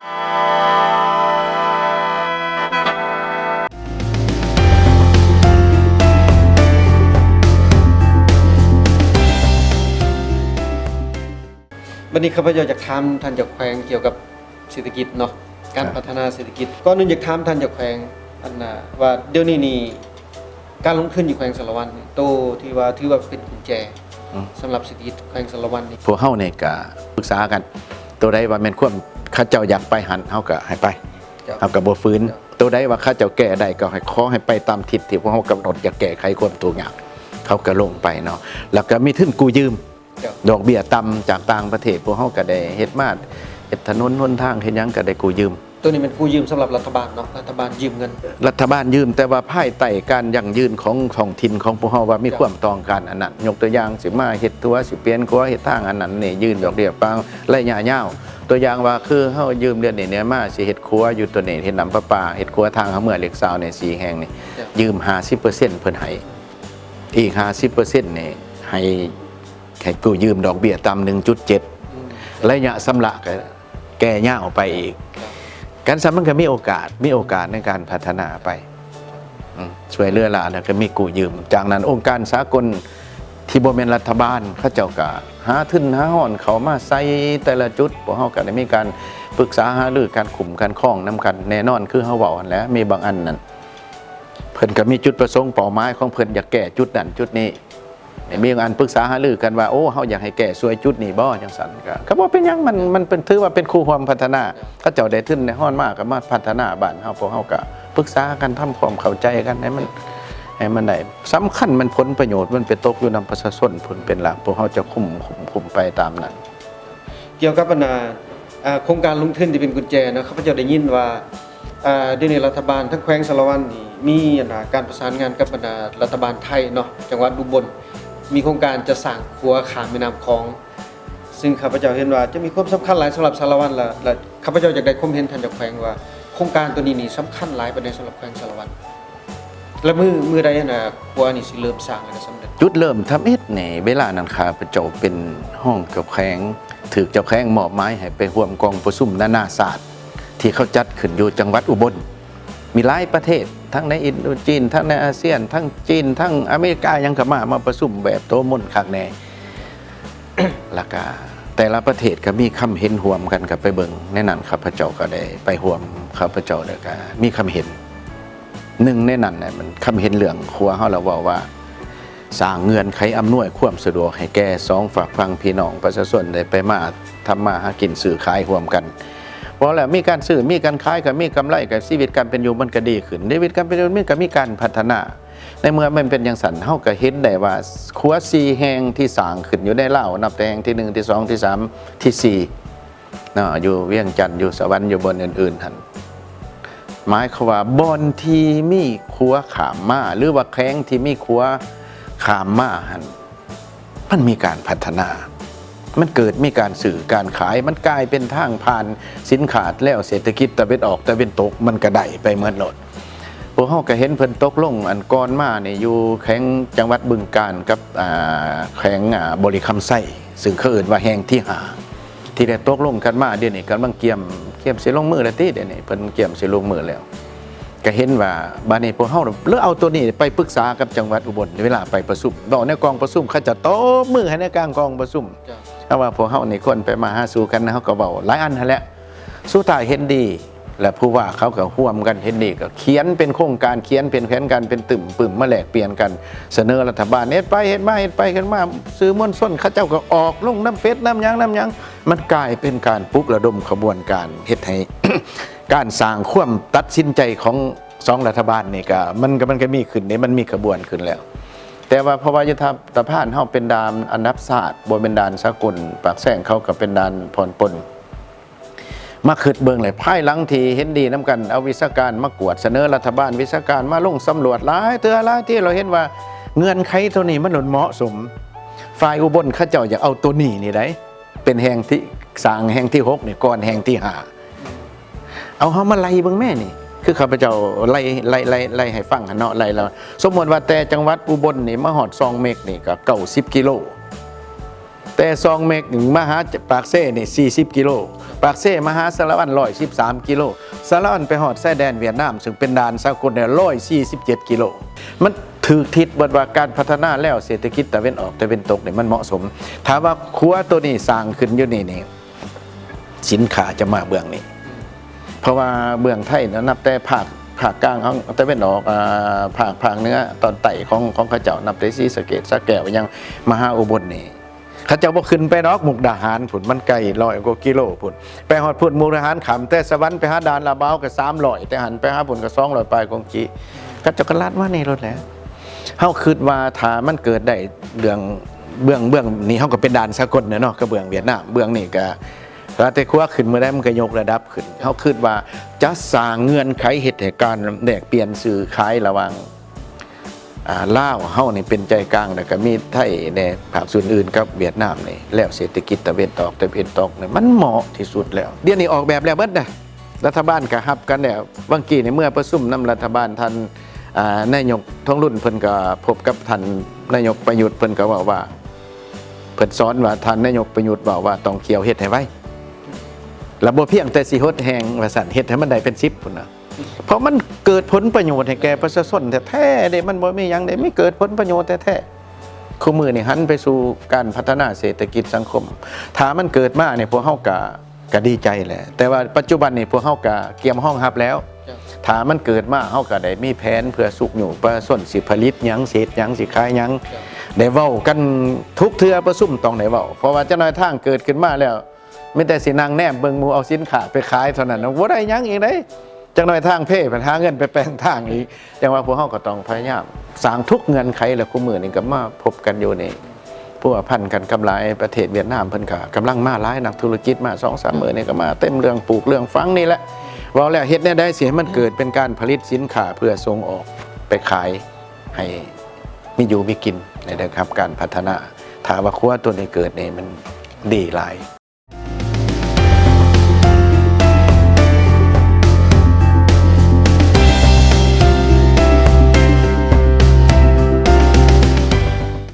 ບັດນີ້ຂ້າພະເຈົ້າຢາກຖາມທ່ານເຈົ້າແຂວງກ່ຽວກັບເສດຖະກິດເນາະ ການ ຄັບ ພັດທະນາເສດຖະກິດ. ກ່ອນອື່ນຢາກຖາມທ່ານເຈົ້າແຂວງ ອັນນ່າ ວ່າດຽວນີ້ນີ້ ການລົງທຶນຢູ່ແຂວງສາລະວັນນີ້ ໂຕທີ່ວ່າຖືວ່າເປັນກຸນແຈ ອືມ ສຳລັບເສດຖະກິດແຂວງສາລະວັນນີ້. ພວກເຮົານີ້ກະປຶກສາກັນ ໂຕໃດວ່າແມ່ນຄວາມເຂົາເຈົ້າຢາກໄປຫັ້ນ ເຮົາກະໃຫ້ໄປ ເຈົ້າ ເຮົາກະບໍ່ຝືນ ເຈົ້າ ໂຕໃດວ່າເຂົາເຈົ້າແກ້ໄດ້ ກະໃຫ້ ຂໍໃຫ້ໄປຕາມທິດທີ່ພວກເຮົາກຳນົດ ຢາກແກ້ໄຂຄວາມທຸກຍາກ ເຂົາກະລົງໄປເນາະ. ແລ້ວກະມີທຶນກູ້ຢືມ ເຈົ້າ ດອກເບ້ຍຕ່ຳຈາກຕ່າງປະເທດ ພວກເຮົາກະໄດ້ເຮັດມາ ເຮັດຖະໜົນຫົນທາງ ເຮັດຫຍັງກະໄດ້ກູ້ຢືມ. ໂຕນີ້ແມ່ນກູ້ຢືມສຳລັບລັດຖະບານເນາະ ລັດຖະບານຢືມເງິນ. ລັດຖະບານຢືມ ແຕ່ວ່າພາຍໃຕ້ການຢັ້ງຢືນຂອງທ້ອງຖິ່ນຂອງພວກເຮົາວ່າມີ ເຈົ້າ ຄວາມຕ້ອງການອັນນັ້ນ. ຍົກຕົວຢ່າງ ຊິມາເຮັດຕົວະ ຊິປ່ຽນຂົວ ເຮັດທາງອັນນັ້ນນີ້ ຢືມດອກເບ້ຍປາງໄລຍະຍາວ. ຕົວຢ່າງວ່າຄືເຮົາຢືມດຽວນີ້ແນ່ມາ ຊິເຮັດຂົວຢູ່ໂຕນີ້ ເຮັດນ້ຳປະປາ ເຮັດຂົວທາງເຂົ້າເມືອງເລກຊາວນີ້ ສີ່ແຫ່ງນີ້ ເຈົ້າ ຢືມຫ້າສິບເປີເຊັນ ເພິ່ນໃຫ້ ອີກຫ້າສິບເປີເຊັນນີ້ໃຫ້ ໃຫ້ກູ້ຢືມດອກເບ້ຍຕ່ຳ ໜຶ່ງຈຸດເຈັດ ອືມ ໄລຍະຊຳລະກະແກ່ຍາວໄປອີກ. ຄັບ ຄັນຊັ້ນມັນກະມີໂອກາດ ມີໂອກາດໃນການພັດທະນາໄປ ອືມ ຊ່ວຍເຫຼືອຫຼາຍ ແລ້ວກະມີກູ້ຢືມ. ຈາກນັ້ນອົງການສາກົນທີ່ບໍ່ແມ່ນລັດຖະບານ ເຂົາເຈົ້າກະຫາທຶນຫາຮ້ອນເຂົ້າມາໃສ່ແຕ່ລະຈຸດ. ພວກເຮົາກະໄດ້ມີການປຶກສາຫາລື ການຄຸ້ມການຄອງນຳກັນ. ແນ່ນອນ ຄືເຮົາເວົ້າຫັ້ນແຫຼະ ມີບາງອັນນັ້ນ ເພິ່ນກະມີຈຸດປະສົງເປົ້າໝາຍຂອງເພິ່ນ ຢາກແກ້ຈຸດນັ້ນຈຸດນີ້. ມີບາງອັນປຶກສາຫາລືກັນວ່າ ໂອ້ ເຮົາຢາກໃຫ້ແກ້ຊ່ວຍຈຸດນີ້ບໍ່ ຈັ່ງຊັ້ນ ກະ ກະບໍ່ເປັນຫຍັງ ມັນ ມັນເປັນ ຖືວ່າເປັນຄູ່ຮ່ວມພັດທະນາ. ເຂົາເຈົ້າໄດ້ທຶນໄດ້ຮອນມາ ກະມາພັດທະນາບ້ານເຮົາ. ພວກເຮົາກະປຶກສາກັນ ທຳຄວາມເຂົ້າໃຈກັນໃຫ້ມັນ ໃຫ້ມັນໄດ້. ສຳຄັນມັນຜົນປະໂຫຍດມັນໄປຕົກຢູ່ນຳປະຊາຊົນພຸ້ນເປັນຫຼັກ. ພວກເຮົາຈະຄຸມ ຄຸມ ຄຸມໄປຕາມນັ້ນ. ກ່ຽວກັບອັນນ່າ ອ່າ ໂຄງການລົງທຶນທີ່ເປັນກຸນແຈເນາະ ຂ້າພະເຈົ້າໄດ້ຍິນວ່າ ອ່າ ດຽວນີ້ລັດຖະບານທັງແຂວງສາລະວັນນີ້ ມີອັນນ່າ ການປະສານງານກັບບັນດາລັດຖະບານໄທເນາະ ຈັງຫວັດອຸບົນ ມີໂຄງການຈະສ້າງຂົວຂ້າມແມ່ນ້ຳຂອງ ຊຶ່ງຂ້າພະເຈົ້າເຫັນວ່າຈະມີຄວາມສຳຄັນຫຼາຍສຳລັບສາລະວັນ ແລະ ແລະ ຂ້າພະເຈົ້າຢາກໄດ້ຄວາມເຫັນທ່ານເຈົ້າແຂວງວ່າ ໂຄງການໂຕນີ້ນີ້ສຳຄັນຫຼາຍປານໃດສຳລັບແຂວງສາລະວັນ? ແລະ ມື້ ມື້ໃດຫັ້ນນະ ຂົວນີ້ຊິເລີ່ມສ້າງ ແລະ ກະສຳເລັດ? ຈຸດເລີ່ມທຳອິດນີ້ ເວລານັ້ນຂ້າພະເຈົ້າເປັນຮອງເຈົ້າແຂວງ ຖືກເຈົ້າແຂວງມອບໝາຍໃຫ້ໄປຮ່ວມກອງປະຊຸມນານາຊາດ ທີ່ເຂົາຈັດຂຶ້ນຢູ່ຈັງຫວັດອຸບົນ. ມີຫຼາຍປະເທດ ທັງໃນອິນໂດຈີນ ທັງໃນອາຊຽນ ທັງຈີນ ທັງອາເມລິກາ ຫຍັງກະມາ ມາປະຊຸມແບບໂຕມົນຄັກແນ່. ແລ້ວກະແຕ່ລະປະເທດກະມີຄຳເຫັນຮ່ວມກັນ ກະໄປເບິ່ງໃນນັ້ນ. ຂ້າພະເຈົ້າກະໄດ້ໄປຮ່ວມ ຂ້າພະເຈົ້າແລ້ວກະມີຄຳເຫັນ ໜຶ່ງໃນນັ້ນນະ ມັນຄຳເຫັນເລື່ອງຂົວເຮົາລະເວົ້າວ່າ ສ້າງເງື່ອນໄຂອຳນວຍຄວາມສະດວກໃຫ້ແກ່ສອງຟາກຝັ່ງ ພີ່ນ້ອງປະຊາຊົນໄດ້ໄປມາ ທຳມາຫາກິນຊື້ຂາຍຮ່ວມກັນ. ເວົ້າແລ້ວມີການຊື້ ມີການຂາຍ ກະມີກຳໄລ ກະຊີວິດການເປັນຢູ່ມັນກະດີຂຶ້ນ ຊີວິດການເປັນຢູ່ມັນກະມີການພັດທະນາ. ໃນເມື່ອມັນເປັນຈັ່ງຊັ້ນ ເຮົາກະເຫັນໄດ້ວ່າຂົວສີ່ແຫ່ງທີ່ສ້າງຂຶ້ນຢູ່ໃນລາວ ນັບແຕ່ແຫ່ງທີໜຶ່ງ ທີສອງ ທີສາມ ທີສີ່ ເນາະ ຢູ່ວຽງຈັນ ຢູ່ສະຫວັນ ຢູ່ບ່ອນອື່ນໆຫັ້ນ ໝາຍຄວາມວ່າບ່ອນທີ່ມີຂົວຂ້າມມາ ຫຼືວ່າແຂວງທີ່ມີຂົວຂ້າມມາຫັ້ນ ມັນມີການພັດທະນາ ມັນເກີດມີການຊື້ການຂາຍ ມັນກາຍເປັນທາງຜ່ານສິນຄ້າ ແລ້ວເສດຖະກິດຕາເວັນອອກຕາເວັນຕົກມັນກະໄດ້ໄປໝົດໂລດ. ພວກເຮົາກະເຫັນເພິ່ນຕົກລົງ ອັນກ່ອນມານີ້ຢູ່ແຂວງ ຈັງຫວັດບຶງການກັບ ອ່າ ແຂວງ ອ່າ ບໍລິຄຳໄຊ ຊຶ່ງເຂົາເອີ້ນວ່າແຫ່ງທີຫ້າ ທີ່ໄດ້ຕົກລົງກັນມາ ດຽວນີ້ກຳລັງກຽມ ກຽມຊິລົງມືແລ້ວຕິ ດຽວນີ້ເພິ່ນກຽມຊິລົງມືແລ້ວ. ກະເຫັນວ່າບາດນີ້ພວກເຮົາເລີຍເອົາໂຕນີ້ໄປປຶກສາກັບຈັງຫວັດອຸບົນ ເວລາໄປປະຊຸມ ເວົ້າໃນກອງປະຊຸມ ເຂົາຈະຕົບມືໃຫ້ໃນກາງກອງປະຊຸມ. ເຈົ້າ ເຮົາວ່າພວກເຮົານີ້ຄວນໄປມາຫາສູ່ກັນ ເຮົາກະເວົ້າຫຼາຍອັນຫັ້ນແຫຼະ ສຸດທ້າຍເຫັນດີ ແລະ ຜູ້ວ່າເຂົາກະຮ່ວມກັນເຫັນດີ ກະຂຽນເປັນໂຄງການ ຂຽນເປັນແຜນການ ເປັນຕຶ້ມປຶ້ມມາແລກປ່ຽນກັນ ສະເໜີລັດຖະບານ ເຮັດໄປເຮັດມາ ເຮັດໄປເຮັດມາ ສື່ມວນຊົນເຂົາເຈົ້າກະອອກລົງນຳເຟສ ນຳຫຍັງ ນຳຫຍັງ ມັນກາຍເປັນການປຸກລະດົມຂະບວນການ ເຮັດໃຫ້ ການສ້າງຄວາມຕັດສິນໃຈຂອງສອງລັດຖະບານນີ້ກະ ມັນກະ ມັນກະມີຂຶ້ນເດ້ ມັນມີຂະບວນຂຶ້ນແລ້ວ. ແຕ່ວ່າເພາະວ່າຢູ່ທະ ຕະພານເຮົາເປັນດ່ານອັນດັບຊາດ ບໍ່ແມ່ນດ່ານສາກົນ ປາກແຊງເຂົາກະເປັນດ່ານຜ່ອນປົນ ມາຄຶດເບິ່ງແລ້ວ ພາຍຫຼັງທີ່ເຫັນດີນຳກັນ ເອົາວິຊາການມາກວດ ສະເໜີລັດຖະບານ ວິຊາການມາລົງສຳຫຼວດຫຼາຍເທື່ອຫຼາຍທີ ແລ້ວເຫັນວ່າເງື່ອນໄຂໂຕນີ້ມັນບໍ່ເໝາະສົມ ຝ່າຍອຸບົນເຂົາເຈົ້າຢາກເອົາໂຕນີ້ນີ້ໃດ ເປັນແຫ່ງທີ່ ສ້າງແຫ່ງທີຫົກນີ້ກ່ອນແຫ່ງທີຫ້າ ເອົາເຮົາມາໄລ່ເບິ່ງແມ້ນີ້ ຄືຂ້າພະເຈົ້າໄລ່ ໄລ່ ໄລ່ ໄລ່ໃຫ້ຟັງຫັ້ນເນາະ ໄລ່ແລ້ວ ສົມມຸດວ່າແຕ່ຈັງຫວັດອຸບົນນີ້ມາຮອດຊ່ອງເມັກນີ້ກະເກົ້າສິບກິໂລ ແຕ່ຊ່ອງເມັກນີ້ມາຫາປາກເຊນີ້ສີ່ສິບກິໂລ, ປາກເຊມາຫາສາລະວັນຮ້ອຍສິບສາມກິໂລ, ສາລະວັນໄປຮອດຊາຍແດນຫວຽດນາມ ຊຶ່ງເປັນດ່ານສາກົນແລ້ວຮ້ອຍສີ່ສິບເຈັດກິໂລ. ມັນຖືກທິດເບິດວ່າການພັດທະນາແລ້ວເສດຖະກິດຕາເວັນອອກຕາເວັນຕົກນີ້ມັນເໝາະສົມ. ຖ້າວ່າຂົວໂຕນີ້ສ້າງຂຶ້ນຢູ່ນີ້ນີ້ ສິນຄ້າຈະມາເບື້ອງນີ້ ເພາະວ່າເບື້ອງໄທນະ ນັບແຕ່ພາກ ພາກກາງຂອງຕາເວັນອອກ ອາ ພາກ ພາກເໜືອຕອນໃຕ້ຂອງ ຂອງເຂົາເຈົ້າ ນັບແຕ່ສີສະເກດ ສະແກ້ວ ຫຍັງ ມາຫາອຸບົນນີ້ ເຂົາເຈົ້າບໍ່ຂຶ້ນໄປດອກ ມຸກດາຫານພຸ້ນ ມັນໄກຮ້ອຍກວ່າກິໂລພຸ້ນ ໄປຮອດພຸ້ນ ມຸກດາຫານ ຂ້າມແຕ່ສະຫວັນໄປຫາດ່ານລາວບາວກໍສາມຮ້ອຍ ແຕ່ຫັ້ນໄປຫາພຸ້ນກໍສອງຮ້ອຍປາຍກອງກີ ເຂົາເຈົ້າກໍລັດມານີ້ໂລດແຫຼະ. ເຮົາຄິດວ່າຖ້າມັນເກີດໄດ້ເລື່ອງເບື້ອງ ເບື້ອງນີ້ ເຮົາກໍເປັນດ່ານສາກົນແຫຼະເນາະ ກັບເບື້ອງຫວຽດນາມ ເບື້ອງນີ້ກໍ ວ່າແຕ່ຂົວຂຶ້ນເມື່ອໃດ ມັນກໍຍົກລະດັບຂຶ້ນ. ເຮົາຄິດວ່າຈະສ້າງເງື່ອນໄຂເຮັດໃຫ້ການແລກປ່ຽນຊື້ຂາຍລະຫວ່າງ ອາ ລາວເຮົານີ້ເປັນໃຈກາງ ແລ້ວກໍມີໄທແດ່ ພາກສ່ວນອື່ນກັບຫວຽດນາມນີ້ ແລ້ວເສດຖະກິດຕາເວັນອອກ ຕາເວັນຕົກນີ້ ມັນເໝາະທີ່ສຸດແລ້ວ. ດຽວນີ້ອອກແບບແລ້ວເບິດນະ ລັດຖະບານກໍຮັບກັນແລ້ວ. ຫວ່າງກີ້ນີ້ເມື່ອປະຊຸມນຳລັດຖະບານ ທ່ານ ອາ ນາຍົກທອງລຸນ ເພິ່ນກໍພົບກັບທ່ານນາຍົກປະຍຸດ ເພິ່ນກໍເວົ້າວ່າ ເພິ່ນສອນວ່າ ທ່ານນາຍົກປະຍຸດເວົ້າວ່າຕ້ອງຂຽວເຮັດໃຫ້ໄວ ລະບໍ່ພຽງແຕ່ຊິຫົດແຮງວ່າຊັ້ນ ເຮັດໃຫ້ມັນໄດ້ເປັນສິບພຸ້ນນະ ເພາະມັນເກີດຜົນປະໂຫຍດໃຫ້ແກ່ປະຊາຊົນແທ້ໆເດ້ ມັນບໍ່ມີຫຍັງເດ້ ມີເກີດຜົນປະໂຫຍດແທ້ໆ. ຄູ່ມື້ນີ້ຫັນໄປສູ່ການພັດທະນາເສດຖະກິດສັງຄົມ ຖ້າມັນເກີດມານີ້ ພວກເຮົາກະ ກະດີໃຈແຫຼະ ແຕ່ວ່າປັດຈຸບັນນີ້ພວກເຮົາກະກຽມຮອງຮັບແລ້ວ ຖ້າມັນເກີດມາ ເຮົາກະໄດ້ມີແຜນເພື່ອຊຸກຍູ້ປະຊາຊົນ ຊິຜະລິດຫຍັງ ຊິເຮັດຫຍັງ ຊິຂາຍຫຍັງ ໄດ້ເວົ້າກັນທຸກເທື່ອປະຊຸມຕ້ອງໄດ້ເວົ້າ ເພາະວ່າຈັກໜ້ອຍທາງເກີດຂຶ້ນມາແລ້ວ ມີແຕ່ຊິນັ່ງແນມເບິ່ງໝູ່ເອົາສິນຄ້າໄປຂາຍເທົ່ານັ້ນ ບໍ່ໄດ້ຫຍັງອີກເດ້. ຈັກໜ້ອຍທາງເພ ໄປຫາເງິນໄປແປງທາງອີກ. ຈັ່ງວ່າພວກເຮົາກໍຕ້ອງພະຍາຍາມສ້າງທຸກເງື່ອນໄຂ ແລະ ຄູ່ມື້ນີ້ກໍມາພົບກັນຢູ່ນີ້ ພົວພັນກັນກັບຫຼາຍປະເທດ. ຫວຽດນາມເພິ່ນກໍກຳລັງມາຫຼາຍ ນັກທຸລະກິດມາສອງສາມມື້ນີ້ກໍມາເຕັມ ເລື່ອງປູກເລື່ອງຝັງນີ້ແຫຼະ. ເວົ້າແລ້ວເຮັດແນວໃດຊິໃຫ້ມັນເກີດເປັນການຜະລິດສິນຄ້າເພື່ອສົ່ງອອກໄປຂາຍ ໃຫ້ມີຢູ່ມີກິນ ໃຫ້ໄດ້ຮັບການພັດທະນາ. ຖ້າວ່າຄົວໂຕນີ້ເກີດນີ້ ມັນດີຫຼາຍ.